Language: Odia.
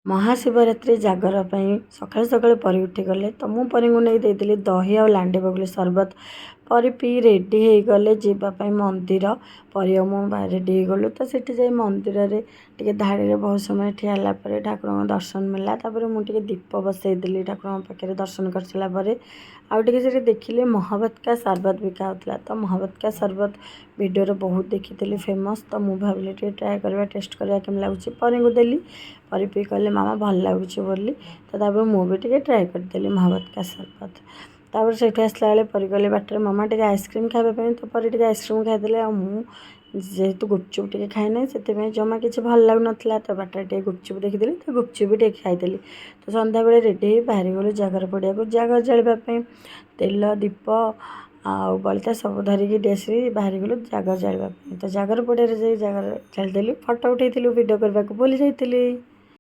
ମହାଶିବରାତ୍ରି ଜାଗର ପାଇଁ ସକାଳୁ ସକାଳୁ ପରି ଉଠିଗଲେ। ତ ମୁଁ ପରୀଙ୍କୁ ନେଇ ଦେଇଥିଲି ଦହି ଆଉ ଲାଣ୍ଡି ବଗୁଲି ସରବତ। ପରି ପିଇ ରେଡ଼ି ହେଇଗଲେ ଯିବା ପାଇଁ ମନ୍ଦିର। ପରି ଆଉ ମୁଁ ରେଡ଼ି ହେଇଗଲୁ। ତ ସେଠି ଯାଇ ମନ୍ଦିରରେ ଟିକେ ଧାଡ଼ିରେ ବହୁତ ସମୟ ଠିଆ ହେଲା ପରେ ଠାକୁରଙ୍କ ଦର୍ଶନ ମିଳିଲା। ତାପରେ ମୁଁ ଟିକେ ଦୀପ ବସେଇଦେଲି ଠାକୁରଙ୍କ ପାଖରେ ଦର୍ଶନ କରିସାରିଲା ପରେ। ଆଉ ଟିକେ ସେଠି ଦେଖିଲି ମହବତ କା ସରବତ ବିକା ହେଉଥିଲା। ତ ମହବତ କା ସରବତ ଭିଡ଼ିଓରେ ବହୁତ ଦେଖିଥିଲି ଫେମସ୍। ତ ମୁଁ ଭାବିଲି ଟିକେ ଟ୍ରାଏ କରିବା, ଟେଷ୍ଟ କରିବା କେମିତି ଲାଗୁଛି। ପରୀଙ୍କୁ ଦେଲି, ପରି ପିଇ କହିଲେ ମାମା ଭଲ ଲାଗୁଛି ବୋଲି। ତ ତାପରେ ମୁଁ ବି ଟିକେ ଟ୍ରାଏ କରିଦେଲି ମହବତ କା ସରବତ। ତାପରେ ସେଇଠୁ ଆସିଲା ବେଳେ ପରି କହିଲେ ବାଟରେ ମାମା ଟିକେ ଆଇସ୍କ୍ରିମ୍ ଖାଇବା ପାଇଁ। ତ ପରି ଟିକେ ଆଇସ୍କ୍ରିମ୍ ଖାଇଦେଲେ ଆଉ ମୁଁ ଯେହେତୁ ଗୁପଚୁପ୍ ଟିକେ ଖାଇନାହିଁ, ସେଥିପାଇଁ ଜମା କିଛି ଭଲ ଲାଗୁନଥିଲା। ତ ବାଟରେ ଟିକେ ଗୁପଚୁପ୍ ଦେଖିଦେଲି, ତ ଗୁପଚୁପ୍ ବି ଟିକେ ଖାଇଦେଲି। ତ ସନ୍ଧ୍ୟାବେଳେ ରେଡ଼ି ହେଇ ବାହାରିଗଲୁ ଜାଗର ପଡ଼ିଆକୁ ଜାଗର ଜାଳିବା ପାଇଁ। ତେଲ, ଦୀପ ଆଉ ବଳିତା ସବୁ ଧରିକି ଡେସରି ବାହାରିଗଲୁ ଜାଗର ଜାଳିବା ପାଇଁ। ତ ଜାଗର ପଡ଼ିଆରେ ଯାଇ ଜାଗର ଜାଳିଦେଲୁ, ଫଟୋ ଉଠାଇଥିଲୁ, ଭିଡ଼ିଓ କରିବାକୁ ଭୁଲି ଯାଇଥିଲି।